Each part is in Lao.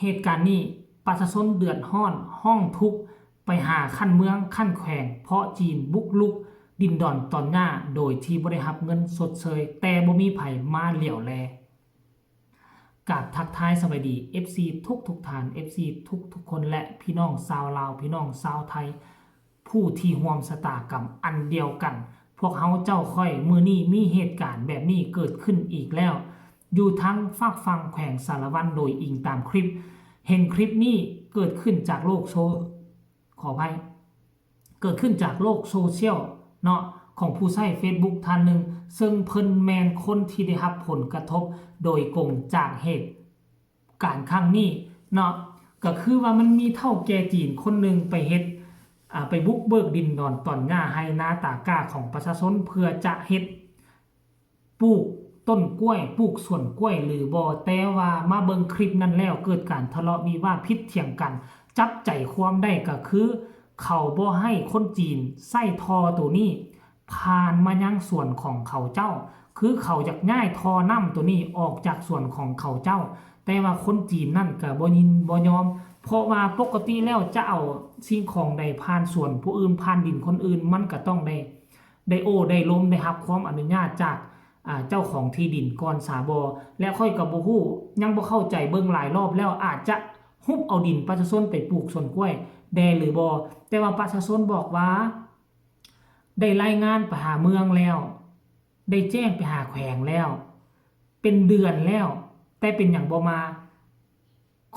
ເຫດການນີ້ ປະຊາຊົນເດືອດຮ້ອນ ຮ້ອງທຸກໄປຫາຂັ້ນເມືອງ, ຂັ້ນແຂວງ ເພາະຈີນບຸກລຸກດິນດອນຕອນຫຍ້າ ໂດຍທີ່ບໍ່ໄດ້ຮັບເງິນຊົດເຊີຍ, ແຕ່ບໍ່ມີໃຜມາຫຼຽວແລ. ກາບທັກທາຍສະບາຍດີ ເອັຟຊີ ທຸກໆທ່ານ, ເອັຟຊີ ທຸກໆຄົນ ແລະ ພີ່ນ້ອງຊາວລາວ, ພີ່ນ້ອງຊາວໄທ ຜູ້ທີ່ຮ່ວມຊະຕາກຳອັນດຽວກັນ ພວກເຮົາເຈົ້າຂ້ອຍ. ມື້ນີ້ມີເຫດການແບບນີ້ເກີດຂຶ້ນອີກແລ້ວ ຢູ່ທາງຟາກຝັ່ງແຂວງສາລະວັນ, ໂດຍອີງຕາມຄລິບ. ເຫັນຄລິບນີ້ເກີດຂຶ້ນຈາກໂລກໂຊ ຂໍອະໄພ ເກີດຂຶ້ນຈາກໂລກໂຊຊຽວເນາະ ຂອງຜູ້ໃຊ້ເຟສບຸກທ່ານໜຶ່ງ, ເຊິ່ງເພິ່ນແມ່ນຄົນທີ່ໄດ້ຮັບຜົນກະທົບໂດຍກົງຈາກເຫດ ການຄັ້ງນີ້ເນາະ ກໍຄືວ່າມັນມີເຖົ້າແກ່ຈີນຄົນໜຶ່ງໄປເຮັດ ອາ ໄປບຸກເບີກດິນດອນຕອນຫຍ້າໄຮ່ນາຕາກ້າຂອງປະຊາຊົນ ເພື່ອຈະເຮັດ ປູກຕົ້ນກ້ວຍ, ປູກສວນກ້ວຍຫຼືບໍ່, ແຕ່ວ່າມາເບິ່ງຄລິບນັ້ນແລ້ວ ເກີດການທະເລາະວິວາດ, ຜິດຖຽງກັນ. ຈັບໃຈຄວາມໄດ້ກໍຄື ເຂົາບໍ່ໃຫ້ຄົນຈີນໃຊ້ທໍ່ໂຕນີ້ ຜ່ານມາຍັງສວນຂອງເຂົາເຈົ້າ, ຄືເຂົາຢາກຍ້າຍທໍ່ນ້ຳໂຕນີ້ອອກຈາກສວນຂອງເຂົາເຈົ້າ, ແຕ່ວ່າຄົນຈີນນັ້ນກໍບໍ່ຍິນບໍ່ຍອມ, ເພາະວ່າປົກກະຕິແລ້ວຈະເອົາສິ່ງຂອງໃດຜ່ານສວນຜູ້ອື່ນ, ຜ່ານດິນຄົນອື່ນ, ມັນກໍຕ້ອງໄດ້ ໄດ້ໂອ້ໄດ້ລົມ, ໄດ້ຮັບຄວາມອະນຸຍາດຈາກ ອາ ເຈົ້າຂອງທີ່ດິນກ່ອນສາບໍ? ແລະ ຂ້ອຍກໍບໍ່ຮູ້, ຍັງບໍ່ເຂົ້າໃຈ, ເບິ່ງຫຼາຍລອບແລ້ວ ອາດຈະຮຸບເອົາດິນປະຊາຊົນໄປປູກສວນກ້ວຍແດ່ຫຼືບໍ່? ແຕ່ວ່າປະຊາຊົນບອກວ່າ ໄດ້ລາຍງານໄປຫາເມືອງແລ້ວ, ໄດ້ແຈ້ງໄປຫາແຂວງແລ້ວ ເປັນເດືອນແລ້ວ, ແຕ່ເປັນຫຍັງບໍ່ມາ?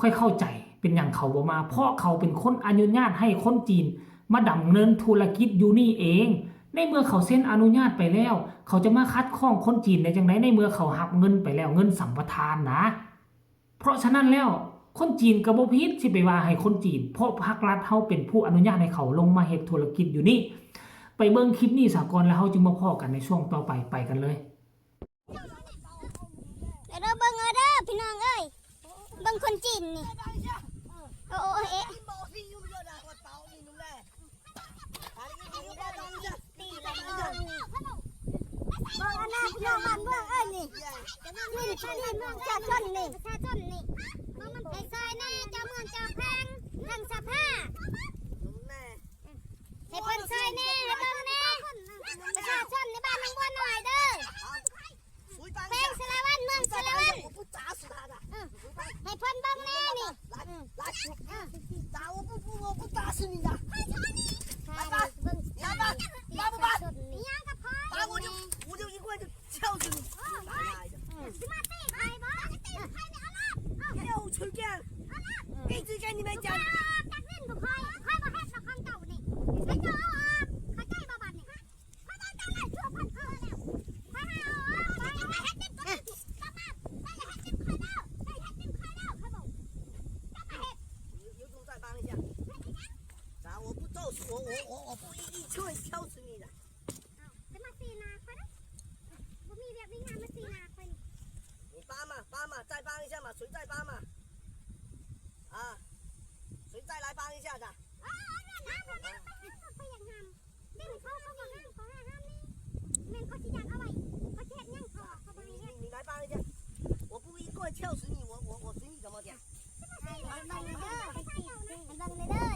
ຂ້ອຍເຂົ້າໃຈເປັນຫຍັງເຂົາບໍ່ມາ, ເພາະເຂົາເປັນຄົນອະນຸຍາດໃຫ້ຄົນຈີນມາດຳເນີນທຸລະກິດຢູ່ນີ້ເອງ. ໃນເມື່ອເຂົາເຊັນອະນຸຍາດໄປແລ້ວ, ເຂົາຈະມາຂັດຂ້ອງຄົນຈີນໄດ້ຈັ່ງໃດ ໃນເມື່ອເຂົາຮັບເງິນໄປແລ້ວ, ເງິນສຳປະທານນະ? ເພາະສະນັ້ນແລ້ວ ຄົນຈີນກໍບໍ່ຜິດຊິໄປວ່າໃຫ້ຄົນຈີນ, ເພາະພາກລັດເຮົາເປັນຜູ້ອະນຸຍາດໃຫ້ເຂົາລົງມາເຮັດທຸລະກິດຢູ່ນີ້. ໄປເບິ່ງຄລິບນີ້ສາກ່ອນ ແລ້ວເຮົາຈຶ່ງມາພໍ້ກັນໃນຊ່ວງຕໍ່ໄປ. ໄປກັນເລີຍ. ເດີ ເບິ່ງເດີພີ່ນ້ອງເອີຍ, ເບິ່ງຄົນຈີນນີ້. ໂອ້ ໂອ້ ເອະ. ເບິ່ງອັນນັ້ນ ພີ່ນ້ອງບ້ານເມືອງເອີຍນີ້, ນີ້ ນີ້ ນີ້ ປະຊາຊົນນີ້, ປະຊາຊົນນີ້ ໃຫ້ຊ່ອຍແດ່ ເຈົ້າເມືອງເຈົ້າແຂວງ ທາງສະພາ ໃຫ້ເພິ່ນຊ່ອຍແດ່ ໃຫ້ເບິ່ງແດ່ ປະຊາຊົນໃນບ້ານໜອງບົວນ້ອຍເດີ. ແຂວງສາລະວັນ ເມືອງສາລະວັນ ເອີ ໃຫ້ເພິ່ນເບິ່ງແດ່ນີ້ ອືມ ໃຫ້ເບິ່ງປະຊາຊົນນີ້ ອີຫຍັງກັບຂ້ອຍ 我不告诉我，我，我，我不一，一拳敲死你的。 ເອົາ ຈະມາຊີ້ໜ້າຂ້ອຍນະ ບໍ່ມີວຽກມີງານມາຊີ້ໜ້າຂ້ອຍນີ້. 你帮忙，帮忙，再帮一下嘛，谁再帮忙？啊，谁再来帮一下子？ ເອົາ ເອົາ ເອົາ ຂ້ອຍຢາກຫ້າມ ດິນເຂົາ ເຂົາກໍຫ້າມ ເຂົາຫ້າມນີ້ ແມ່ນເຂົາຊິຢາກເອົາໄວ້ ເຂົາຊິເຮັດຫຍັງ ເຂົາ ເຂົາບໍ່ໃຫ້ເຮັດ. 你，你来帮一下，我不一棍敲死你，我，我，我随你怎么讲。 ໃຫ້ເບິ່ງເດີ ໃຫ້ເບິ່ງເດີ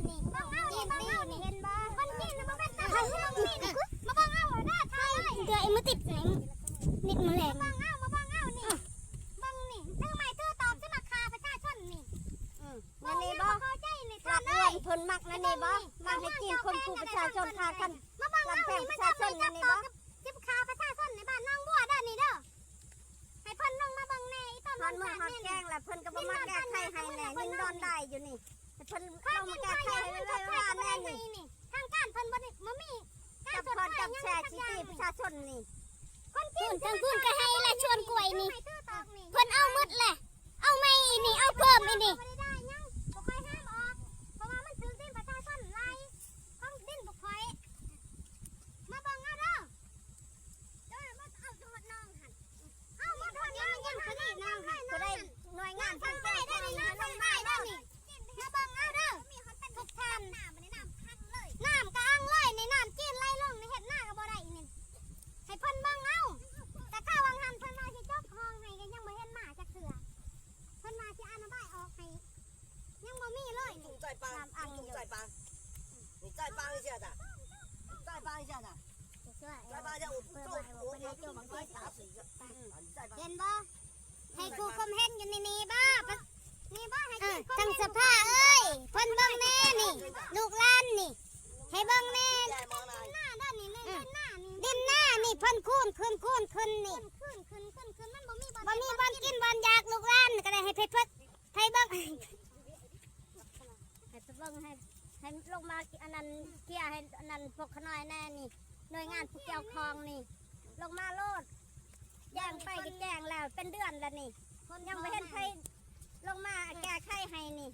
ນີ້ ເບິ່ງເອົານີ້ ເບິ່ງເອົານີ້ ເຫັນບໍ່? ຄົນຈີນນະບໍ່ແມ່ນຕາມາເບິ່ງເອົາເດີ ຖ່າຍເລີຍ ເດືອໄອ້ມືຕິດນີ້ ນິດມືແລງ ເບິ່ງເອົາ ມາເບິ່ງເອົານີ້ ເບິ່ງນີ້ ຖືໄມ້ຖືຕອກຊິມາຂ້າປະຊາຊົນນີ້ ອືມ ນັ້ນນີ້ບໍ່? ເຂົ້າໃຈນີ້ ລາດອວນເພິ່ນມັກນັ້ນນີ້ບໍ່? ມັກໃຫ້ຈີນຂົ່ມຂູ່ປະຊາຊົນ ຂ້າກັນ ມາເບິ່ງເອົານີ້ ມັນທຳໄມຈະມາເຈົ້າ ຊິມາຂ້າປະຊາຊົນໃນບ້ານໜອງບົວເດີນີ້ເດີ. ໃຫ້ເພິ່ນລົງມາເບິ່ງແດ່ ອີຕອນ ຮອດເມືອງຮອດແຂວງແລ້ວ ເພິ່ນກໍບໍ່ມາແກ້ໄຂໃຫ້ແດ່ ດິນດອນຫຼາຍຢູ່ນີ້ ໃຫ້ເພິ່ນລົງມາແກ້ໄຂໃຫ້ໄວໆແດ່ນີ້. ທາງການເພິ່ນບໍ່ໄດ້ ບໍ່ມີການຊົດເຊີຍຫຍັງຈັກຢ່າງ ປະຊາຊົນນີ້ ຄົນຈີນ ທາງພຸ້ນກໍໃຫ້ລະ ສວນກ້ວຍນີ້ ເພິ່ນເອົາໝົດແຫຼະ ເອົາໃໝ່ອີ່ນີ້ ເອົາເພີ່ມອີ່ນີ້ ບໍ່ໄດ້ໄດ້ຫຍັງ ບໍ່ຄ່ອຍຫ້າມອອກ ເພາະວ່າມັນຖືກດິນປະຊາຊົນຫຼາຍ ຂອງດິນພວກຂ້ອຍ ມາເບິ່ງເອົາເດີ. ເຈົ້າມາເອົາຮອດໜອງຫັ້ນ ເອົາມາຮອດໜອງຍັງ ຜູ້ໃດໜ່ວຍງານທາງແຂວງ ມາເບິ່ງເອົາເດີ ທຸກທ່ານ ນ້ຳກໍອັງເລີຍນີ້ ນ້ຳຈີນໄຫຼລົງນີ້ ເຮັດນາກໍບໍ່ໄດ້ນີ້ ໃຫ້ເພິ່ນເບິ່ງເອົາ ແຕ່ຄາວຫວ່າງຫັ້ນເພິ່ນວ່າຊິຈົກຮ່ອງໃຫ້ ກໍຍັງບໍ່ເຫັນມາຈັກເທື່ອ ເພິ່ນວ່າຊິ再帮，再帮，你再帮一下子，再帮一下子，再帮一下，我不够，我我不够打死一个，你再帮。 ເຫັນບໍ່? ໃຫ້ຄູຄອມເຫັນຢູ່ນີ້ ນີ້ບໍ່? ນີ້ບໍ່? ໃຫ້ ເອີ ຈັ່ງສະພາເອີຍ ເພິ່ນເບິ່ງແດ່ນີ້ ລູກຫຼານນີ້ ໃຫ້ເບິ່ງແດ່ ດິນນານີ້ ເພິ່ນຄູນຂຶ້ນ ຄູນຂຶ້ນນີ້ ບໍ່ມີບ່ອນກິນບ່ອນຢາກ ລູກຫຼານກໍໄດ້ໃຫ້ໄປເພິ່ນ ໃຫ້ເບິ່ງ ໃຫ້ໄປເບິ່ງ ໃຫ້ ໃຫ້ລົງມາອັນນັ້ນ ເຄຍໃຫ້ອັນນັ້ນພວກຂະນ້ອຍແດ່ນີ້ ໜ່ວຍງານຜູ້ກ່ຽວຂ້ອງນີ້ ລົງມາໂລດ ແຈ້ງໄປກໍແຈ້ງແລ້ວ ເປັນເດືອນແລ້ວນີ້ ຍັງບໍ່ເຫັນໃຜລົງມາແກ້ໄຂໃຫ້ນີ້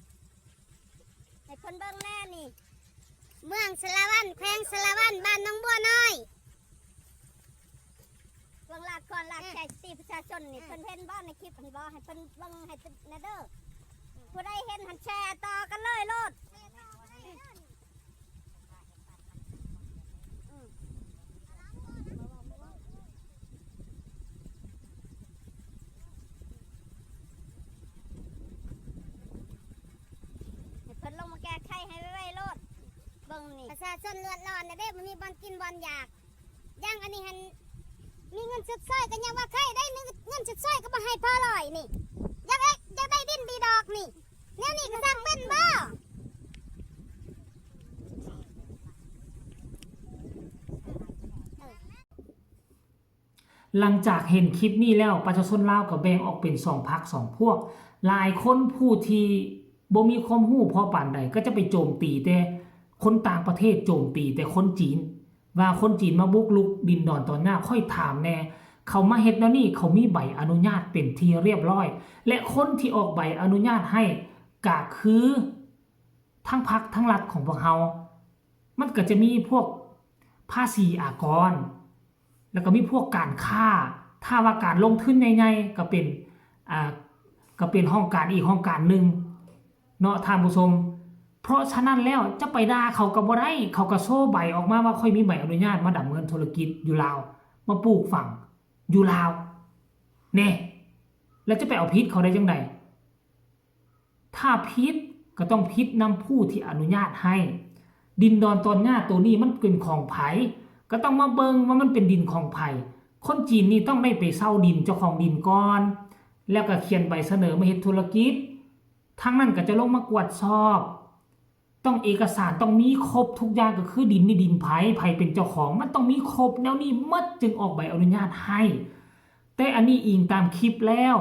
ໃຫ້ເພິ່ນເບິ່ງແດ່ນີ້ ເມືອງສາລະວັນ ແຂວງສາລະວັນ ບ້ານໜອງບົວນ້ອຍ ເບິ່ງລາກອນລາກໃຈສະຕິປະຊາຊົນນີ້ ເພິ່ນເຫັນບໍ່ໃນຄລິບຫັ້ນບໍ່? ໃຫ້ເພິ່ນເບິ່ງໃຫ້ແດ່ເດີ ຜູ້ໃດເຫັນຫັ້ນແຊຕໍ່ກັນເລີຍໂລດ ໃຫ້ເພິ່ນລົງມາແກ້ໄຂໃຫ້ໄວໆໂລດ ເບິ່ງນີ້ ປະຊາຊົນເດືອດຮ້ອນແລ້ວເດ້ ບໍ່ມີບ່ອນກິນບ່ອນຢາກ ຢ່າງອັນນີ້ຫັ້ນ ມີເງິນຊົດເຊີຍກໍຍັງວ່າໄຄໄດ້ ເງິນຊົດເຊີຍກໍບໍ່ໃຫ້ພໍຮ້ອຍນີ້ ຢາກໄດ້ ຢາກໄດ້ດິນດີດອກນີ້ ແນວນີ້ກໍສ້າງເປັນບໍ່? ຫຼັງຈາກເຫັນຄລິບນີ້ແລ້ວ ປະຊາຊົນລາວກໍແບ່ງອອກເປັນສອງພັກສອງພວກ ຫຼາຍຄົນຜູ້ທີ່ບໍ່ມີຄວາມຮູ້ພໍປານໃດ ກໍຈະໄປໂຈມຕີແຕ່ຄົນຕ່າງປະເທດ ໂຈມຕີແຕ່ຄົນຈີນ ວ່າຄົນຈີນມາບຸກລຸກດິນດອນຕອນຫຍ້າ. ຂ້ອຍຖາມແດ່ ເຂົາມາເຮັດແນວນີ້ ເຂົາມີໃບອະນຸຍາດເປັນທີ່ຮຽບຮ້ອຍ ແລະ ຄົນທີ່ອອກໃບອະນຸຍາດໃຫ້ກະຄືທັງພັກທັງລັດຂອງພວກເຮົາ. ມັນກໍຈະມີພວກພາສີອາກອນ ແລ້ວກໍມີພວກການຄ້າ ຖ້າວ່າການລົງທຶນໃຫຍ່ໆ ກໍເປັນ ອ່າ ກໍເປັນຫ້ອງການອີກຫ້ອງການໜຶ່ງເນາະທ່ານຜູ້ຊົມ. ເພາະສະນັ້ນແລ້ວຈະໄປດ່າເຂົາກໍບໍ່ໄດ້ ເຂົາກໍໂຊໃບອອກມາວ່າຂ້ອຍມີໃບອະນຸຍາດມາດຳເນີນທຸລະກິດຢູ່ລາວ ມາປູກຝັງຢູ່ລາວແນ່ ແລ້ວຈະໄປເອົາຜິດເຂົາໄດ້ຈັ່ງໃດ? ຖ້າຜິດກໍຕ້ອງຜິດນຳຜູ້ທີ່ອະນຸຍາດໃຫ້. ດິນດອນຕອນຫຍ້າໂຕນີ້ມັນເປັນຂອງໃຜ ກໍຕ້ອງມາເບິ່ງວ່າມັນເປັນດິນຂອງໃຜ. ຄົນຈີນນີ້ຕ້ອງໄດ້ໄປເຊົ່າດິນເຈົ້າຂອງດິນກ່ອນ ແລ້ວກໍຂຽນໃບສະເໜີມາເຮັດທຸລະກິດ ທາງນັ້ນກໍຈະລົງມາກວດສອບ ຕ້ອງເອກະສານຕ້ອງມີຄົບທຸກຢ່າງ ກໍຄືດິນນີ້ດິນໃຜ ໃຜເປັນເຈົ້າຂອງ ມັນຕ້ອງມີຄົບແນວນີ້ໝົດຈຶ່ງອອກໃບອະນຸຍາດໃຫ້. ແຕ່ອັນນີ້ອີງຕາມຄລິບແລ້ວ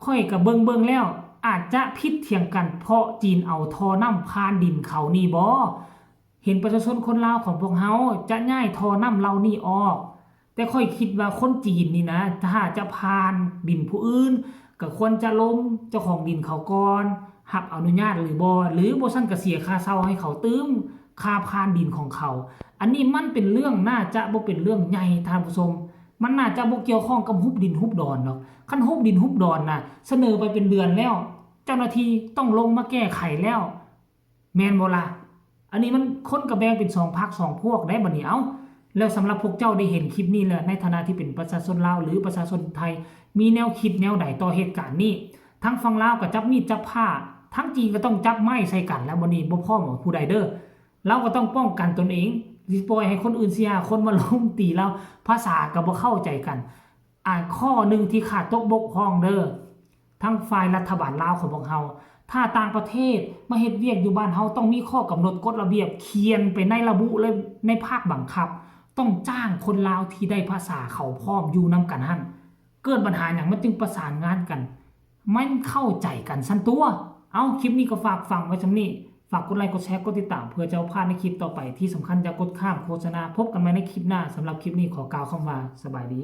ຂ້ອຍກໍເບິ່ງໆແລ້ວອາດຈະຜິດຖຽງກັນ ເພາະຈີນເອົາທໍ່ນ້ຳຜ່ານດິນເຂົານີ້ບໍ? ເຫັນປະຊາຊົນຄົນລາວຂອງພວກເຮົາຈະຍ້າຍທໍ່ນ້ຳເຫຼົ່ານີ້ອອກ ແຕ່ຂ້ອຍຄິດວ່າຄົນຈີນນີ້ນະ ຖ້າຈະຜ່ານດິນຜູ້ອື່ນ ກໍຄວນຈະລົມເຈົ້າຂອງດິນເຂົາກ່ອນ ຮັບອະນຸຍາດຫຼືບໍ່ ຫຼືບໍ່ຊັ້ນກໍເສຍຄ່າເຊົ່າໃຫ້ເຂົາຕື່ມ ຄ່າຜ່ານດິນຂອງເຂົາ. ອັນນີ້ມັນເປັນເລື່ອງ ໜ້າຈະບໍ່ເປັນເລື່ອງໃຫຍ່ທ່ານຜູ້ຊົມ ມັນໜ້າຈະບໍ່ກ່ຽວຂ້ອງກັບຮູບດິນຮູບດອນດອກ. ຄັນຮູບດິນຮູບດອນນະ ສະເໜີໄປເປັນເດືອນແລ້ວ ເຈົ້າໜ້າທີ່ຕ້ອງລົງມາແກ້ໄຂແລ້ວ ແມ່ນບໍ່ລະ? ອັນນີ້ມັນ ຄົນກໍແບ່ງເປັນສອງພັກສອງພວກໄດ໋ບັດນີ້. ເອົ້າ ແລ້ວສຳລັບພວກເຈົ້າໄດ້ເຫັນຄລິບນີ້ແລ້ວ ໃນຖານະທີ່ເປັນປະຊາຊົນລາວ ຫຼື ປະຊາຊົນໄທ ມີແນວຄິດແນວໃດຕໍ່ເຫດການນີ້? ທາງຝັ່ງລາວກໍຈັບມີດຈັບພ້າ ທາງຈີນກໍຕ້ອງຈັບໄມ້ໃສ່ກັນແລ້ວ ບັດນີ້ບໍ່ພ້ອມເອົາຜູ້ໃດເດີ້. ລາວກໍຕ້ອງປ້ອງກັນຕົນເອງ ຊິປ່ອຍໃຫ້ຄົນອື່ນສີ່ຫ້າຄົນມາລຸມຕີລາວ ພາສາກໍບໍ່ເຂົ້າໃຈກັນ. ອາ ຂໍ້ໜຶ່ງທີ່ຂາດຕົກບົກຜ່ອງເດີ້ ທາງຝ່າຍລັດຖະບານລາວຂອງພວກເຮົາ ຖ້າຕ່າງປະເທດມາເຮັດວຽກຢູ່ບ້ານເຮົາ ຕ້ອງມີຂໍ້ກຳນົດກົດລະບຽບຂຽນໄປໃນລະບຸເລີຍ ໃນພາກບັງຄັບ ຕ້ອງຈ້າງຄົນລາວທີ່ໄດ້ພາສາເຂົາພ້ອມຢູ່ນຳກັນຫັ້ນ. ເກີດບັນຫາຫຍັງມັນຈຶ່ງປະສານງານກັນ ມັນເຂົ້າໃຈກັນຊັ້ນຕົວະ. ເອົ້າ ຄລິບນີ້ກໍຝາກຝັງໄວ້ສ່ຳນີ້ ຝາກກົດໄລ ກົດແຊ ກົດຕິດຕາມ ເພື່ອຈະບໍ່ພາດໃນຄລິບຕໍ່ໄປ. ທີ່ສຳຄັນຢ່າກົດຂ້າມໂຄສະນາ. ພົບກັນໃໝ່ໃນຄລິບໜ້າ. ສຳລັບຄລິບນີ້ຂໍກ່າວຄຳວ່າ ສະບາຍດີ.